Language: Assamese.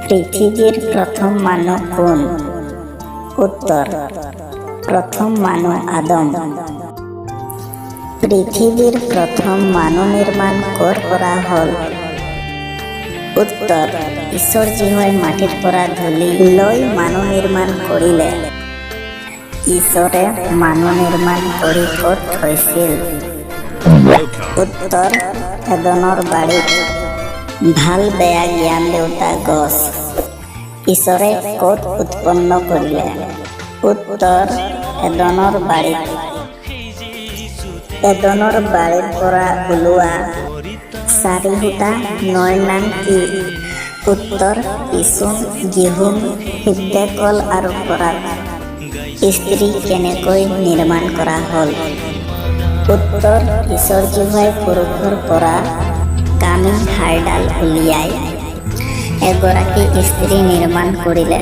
পৃথিৱীৰ প্ৰথম মানুহ কোন? উত্তৰ, প্ৰথম মানুহ আদম। পৃথিৱীৰ প্ৰথম মানুহ নিৰ্মাণ ক'ৰ পৰা হ'ল? উত্তৰ, ঈশ্বৰ যিহোৱাই মাটিৰ পৰা ধূলি লৈ মানুহ নিৰ্মাণ কৰিলে। ঈশ্বৰে মানুহ নিৰ্মাণ কৰি ক'ত থৈছিল? উত্তৰ, এদনৰ বাৰীত। ভাল বেয়া জ্ঞান দিওঁতা গছ ঈশ্বৰে ক'ত উৎপন্ন কৰিলে? উত্তৰ, এদনৰ বাৰীত। এদনৰ বাৰীৰ পৰা ওলোৱা চাৰিসোঁতা নৈৰ নাম কি? উত্তৰ, পিচোন, গিহোন, হিদ্দেকল আৰু ফৰাত। স্ত্ৰী কেনেকৈ নিৰ্মাণ কৰা হ'ল? উত্তৰ, ঈশ্বৰ যিহোৱাই পুৰুষৰ পৰা কামি হাড়ডাল উলিয়াই এগৰাকী স্ত্ৰী নিৰ্মাণ কৰিলে।